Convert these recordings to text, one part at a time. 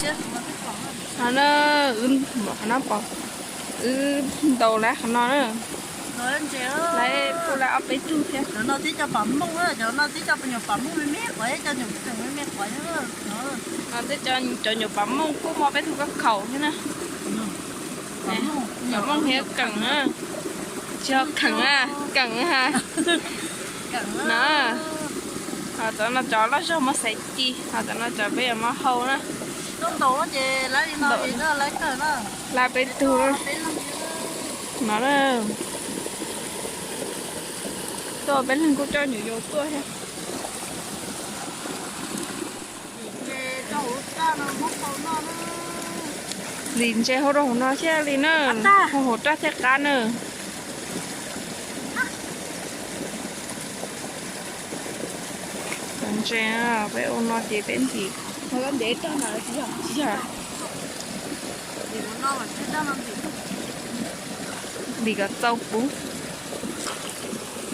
Qhov no, qhov no pom, wb ntaus lawm qhov no na. Lawv kuj lawv ob peb tug thiab. Cov no twb cov pam mooj, cov no twb cov nyuam pam mooj me me quav, cov nyuam me me quav. No twb cov nyuam pam mooj kuj muaj peb tug koj khaum thiab na. Pam mooj thiab keem na. Tsis yog kheem, keem na. No, ho cov no cov loj zog muaj xaiv ci, ho cov no cov peb yuav muab hau na. Lawv peb tug no na. Tuaj peb leeg kuj coj nyuam yaus tuaj thiab. Ntim ntses hau rau hauv no thiaj li na, hau hauv raj thiaj qab na. Cov ntses peb ua no ces peb ntim, tsis yog, ntim kom txaus puv.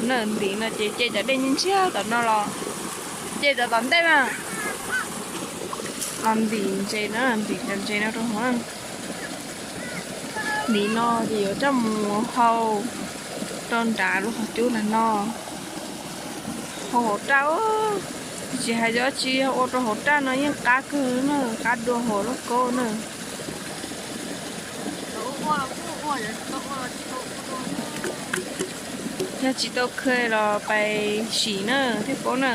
Ntim no ces ce cov dej ntshiab ntshiab tom no los, ce cov tom ntej na, los ntim ntses na, ntim cov ntses no rau hauv. Ntim no ces yuav coj mus hau rau nrad lub qhov cub ntawm no. Hau hauv raj, tsis hais cov tsis ua rau hauv raj no yeej qab kawg na, qab dua hauv lub kaub na. Yog tsis tau kha los pais sim na thiaj paub na.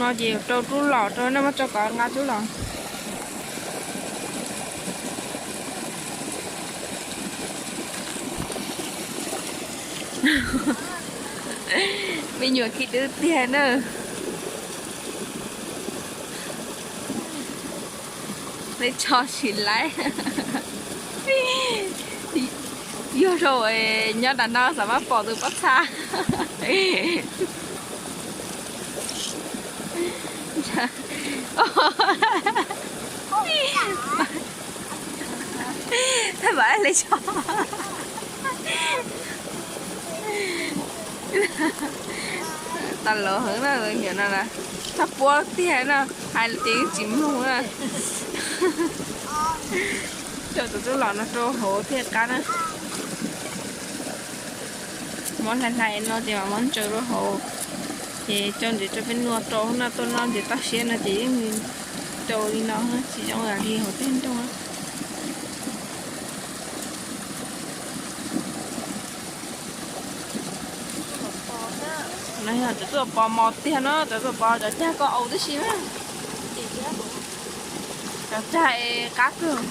No ces rau rub los rau nej muab tso kom nqa rub los. Me nyuam khib dwb tiag na. Peb tso tsis laib. Yog rau nyob nram no xav mab pom tus pob txha. Thaj mam li tso. Tas los heev na, niam no na, txhob puab tiag na, hais tias yeej tsis mloog na. Coj tus tub los no rau hauv thiaj qab na. Muab hlais hlais no ces mam muab ntsaws rau hauv, ces coj ntses rau peb nua rau na, tuaj noj ntses toj siab no ces yeej rau li no, tsis zoo li hauv tej nroog. No yog cov tuaj pov mos tiag no, cov tuaj pov cov cag koj au tib si na. Cov cag qab kawg.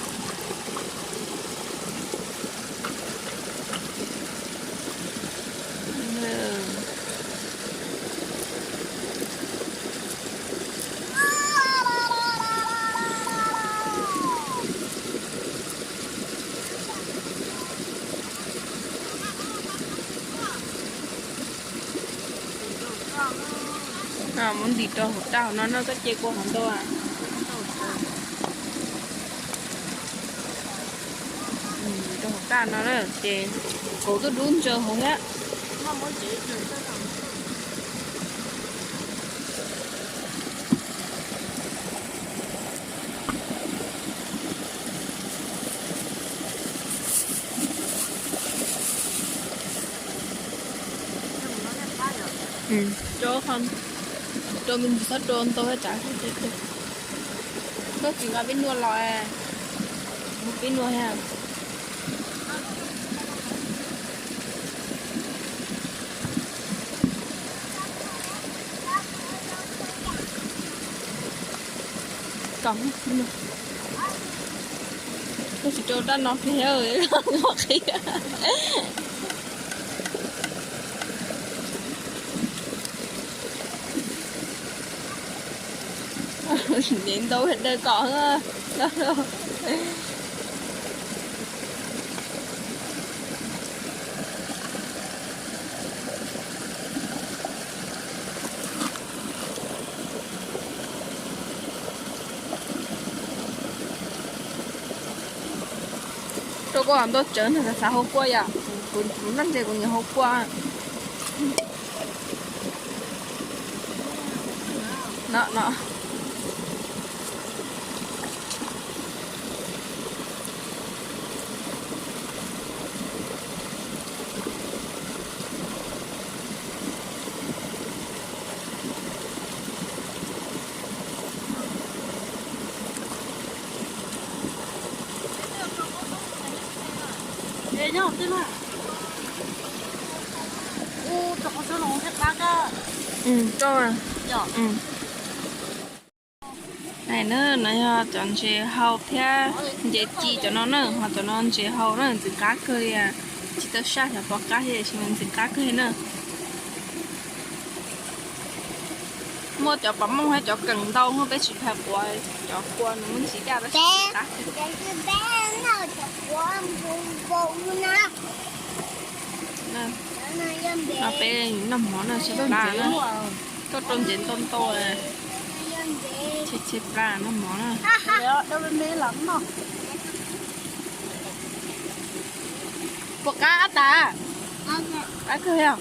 Muab ntim rau hauv raj hauv no na, koj ce kua hauv ntau. Rau hauv raj no na, ces kauv tuaj dub ntsaws hauv thiab. Rau, rau me ntsis, txhob rau ntau, tsam koj tsis nqa peb nua los, muab peb nua thiab. Koj tsis rau raj no kiag, qhov qhia. Ntev ntau daws kom. Rau koj ntaub tsawv no xav hau kua yom. Kuv noj ntses kuv nyiam hau kua. No no. Nai na, no yog cov ntses hau thiab ntses ci cov no na, ho cov no ntses hau na ntxim qab kawg li. Tsis tau saj cov pom qab thiab, ntxim qab kawg li na. Muaj cov pom mooj thiab cov keem ntau, muaj peb tsis phais quav, cov kua nws muaj ntsis daj tab sis qab kawg. No peb noj mov na, sab plab na, tuaj rau ntses ntau ntau, cheb cheb plab noj mov na. Puas qab tas? Qab kawg li os.